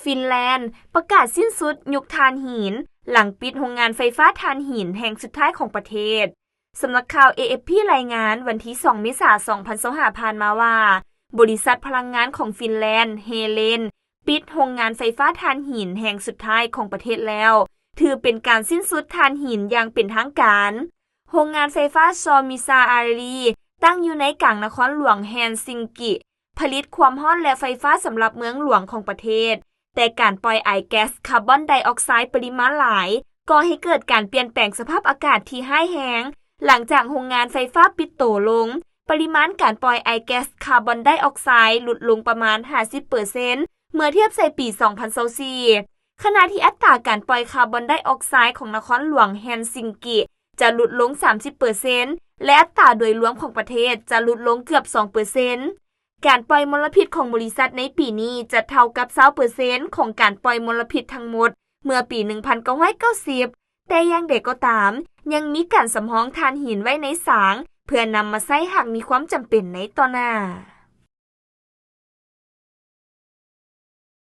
ຟິນແລນປະກາດສິ້ນສຸດຍຸກຖ່ານຫີນ ຫຼັງປິດໂຮງງານໄຟຟ້າຖ່ານຫີນແຫ່ງສຸດທ້າຍຂອງປະເທດ. ສຳນັກຂ່າວ ເອ ເອັຟ ພີ ລາຍງານ ວັນທີສອງ ເມສາ ສອງພັນຊາວຫ້າ ຜ່ານມາວ່າ ບໍລິສັດພະລັງງານຂອງຟິນແລນ ເຮເລນ ປິດໂຮງງານໄຟຟ້າຖ່ານຫີນແຫ່ງສຸດທ້າຍຂອງປະເທດແລ້ວ, ຖືເປັນການສິ້ນສຸດຖ່ານຫີນຢ່າງເປັນທາງການ. ໂຮງງານໄຟຟ້າຊໍມິຊາອາຣີ ຕັ້ງຢູ່ໃນກາງນະຄອນຫຼວງແຮນຊິງກິ ຜະລິດຄວາມຮ້ອນ ແລະ ໄຟຟ້າສຳລັບເມືອງຫຼວງຂອງປະເທດ, ແຕ່ການປ່ອຍໄອແກັສຄາບອນໄດອອກໄຊປະລິມານຫຼາຍ ກໍ່ໃຫ້ເກີດການປ່ຽນແປງສະພາບອາກາດທີ່ຮ້າຍແຮງ. ຫຼັງຈາກໂຮງງານໄຟຟ້າປິດໂຕລົງ, ປະລິມານການປ່ອຍໄອແກັສຄາບອນໄດອອກໄຊຫຼຸດລົງປະມານຫ້າສິບເປີເຊັນ ເມື່ອທຽບໃສ່ປີສອງພັນຊາວສີ່, ຂະນະທີ່ອັດຕາການປ່ອຍຄາບອນໄດອອກໄຊຂອງນະຄອນຫຼວງແຮນຊິງກິຈະຫຼຸດລົງສາມສິບເປີເຊັນ ແລະ ອັດຕາໂດຍລວມຂອງປະເທດຈະຫຼຸດລົງເກືອບສອງເປີເຊັນ. ການປ່ອຍມົນລະພິດຂອງບໍລິສັດໃນປີນີ້ຈະເທົ່າກັບຊາວເປີເຊັນຂອງການປ່ອຍມົນລະພິດທັງໝົດເມື່ອປີໜຶ່ງພັນເກົ້າຮ້ອຍເກົ້າສິບ, ແຕ່ຢ່າງໃດກໍຕາມ, ຍັງມີການສຳຮອງຖ່ານຫີນໄວ້ໃນສາງ ເພື່ອນຳມາໃຊ້ຫາກມີຄວາມຈຳເປັນໃນຕໍ່ໜ້າ.